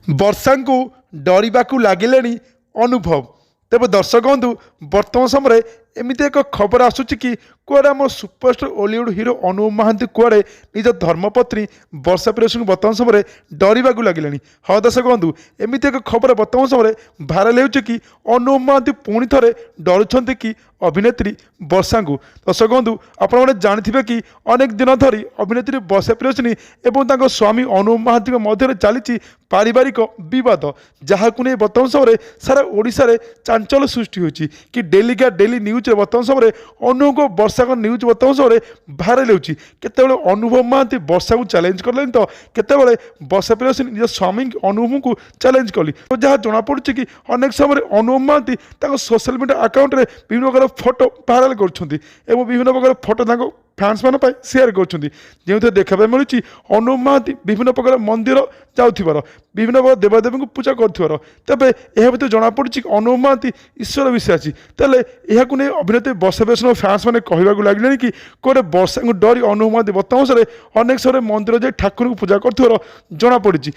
ବର୍ଷାଙ୍କୁ ଡରିବାକୁ ଲାଗିଲେଣି ଅନୁଭବ। ତେବେ ଦର୍ଶକ ବନ୍ଧୁ, ବର୍ତ୍ତମାନ ସମୟରେ ଏମିତି ଏକ ଖବର ଆସୁଛି କି କୁଆଡ଼େ ଆମ ସୁପରଷ୍ଟାର ଓଲିଉଡ଼ ହିରୋ ଅନୁଭବ ମହାନ୍ତି କୁଆଡ଼େ ନିଜ ଧର୍ମପତ୍ନୀ ବର୍ଷା ପ୍ରିୟଦର୍ଶିନୀଙ୍କୁ ବର୍ତ୍ତମାନ ସମୟରେ ଡରିବାକୁ ଲାଗିଲେଣି। ହଁ ଦର୍ଶକ ବନ୍ଧୁ, ଏମିତି ଏକ ଖବର ବର୍ତ୍ତମାନ ସମୟରେ ଭାଇରାଲ ହେଉଛି କି ଅନୁଭବ ମହାନ୍ତି ପୁଣି ଥରେ ଡରୁଛନ୍ତି କି ଅଭିନେତ୍ରୀ ବର୍ଷାଙ୍କୁ। ଦର୍ଶକ ବନ୍ଧୁ, ଆପଣମାନେ ଜାଣିଥିବେ କି ଅନେକ ଦିନ ଧରି ଅଭିନେତ୍ରୀ ବର୍ଷା ପ୍ରିୟଦର୍ଶିନୀ ଏବଂ ତାଙ୍କ ସ୍ୱାମୀ ଅନୁଭବ ମହାନ୍ତିଙ୍କ ମଧ୍ୟରେ ଚାଲିଛି ପାରିବାରିକ ବିବାଦ, ଯାହାକୁ ନେଇ ବର୍ତ୍ତମାନ ସମୟରେ ସାରା ଓଡ଼ିଶାରେ ଚାଞ୍ଚଲ୍ୟ ସୃଷ୍ଟି ହୋଇଛି କି ଡେଲିକା ଡେଲି ନ୍ୟୁଜ୍ରେ ବର୍ତ୍ତମାନ ସମୟରେ ଅନୁଭବଙ୍କ ବର୍ଷାଙ୍କ ନ୍ୟୁଜ୍ ବର୍ତ୍ତମାନ ସମୟରେ ଭାଇରାଲ ହେଉଛି। କେତେବେଳେ ଅନୁଭବ ମହାନ୍ତି ବର୍ଷାକୁ ଚ୍ୟାଲେଞ୍ଜ କଲେଣି ତ କେତେବେଳେ ବର୍ଷା ପ୍ରିୟଦର୍ଶିନୀ ନିଜ ସ୍ୱାମୀ ଅନୁଭବଙ୍କୁ ଚ୍ୟାଲେଞ୍ଜ କଲି। ଯାହା ଜଣାପଡ଼ୁଛି କି ଅନେକ ସମୟରେ ଅନୁଭବ ମହାନ୍ତି ତାଙ୍କ ସୋସିଆଲ ମିଡ଼ିଆ ଆକାଉଣ୍ଟରେ ବିଭିନ୍ନ ପ୍ରକାର ଫଟୋ ଭାଇରାଲ କରୁଛନ୍ତି ଏବଂ ବିଭିନ୍ନ ପ୍ରକାର ଫଟୋ ତାଙ୍କ ଫ୍ୟାନ୍ସମାନଙ୍କ ପାଇଁ ସେୟାର କରୁଛନ୍ତି, ଯେଉଁଥିରେ ଦେଖିବା ପାଇଁ ମିଳୁଛି ଅନୁଭବ ମହାନ୍ତି ବିଭିନ୍ନ ପ୍ରକାର ମନ୍ଦିର ଯାଉଥିବାର, ବିଭିନ୍ନ ପ୍ରକାର ଦେବାଦେବୀଙ୍କୁ ପୂଜା କରୁଥିବାର। ତେବେ ଏହା ଭିତରେ ଜଣାପଡ଼ୁଛି କି ଅନୁଭବ ମହାନ୍ତି ଈଶ୍ୱର ବିଶ୍ୱାସୀ। ତାହେଲେ ଏହାକୁ ନେଇ ଅଭିନେତ୍ରୀ ବର୍ଷା ପ୍ରିୟଦର୍ଶିନୀଙ୍କ ଫ୍ୟାନ୍ସ ମାନେ କହିବାକୁ ଲାଗିଲେଣି କି କୁଆଡ଼େ ବର୍ଷାଙ୍କୁ ଡରି ଅନୁଭବ ମହାନ୍ତି ବର୍ତ୍ତମାନ ସମୟରେ ଅନେକ ସମୟରେ ମନ୍ଦିର ଯାଇ ଠାକୁରଙ୍କୁ ପୂଜା କରୁଥିବାର ଜଣାପଡ଼ିଛି।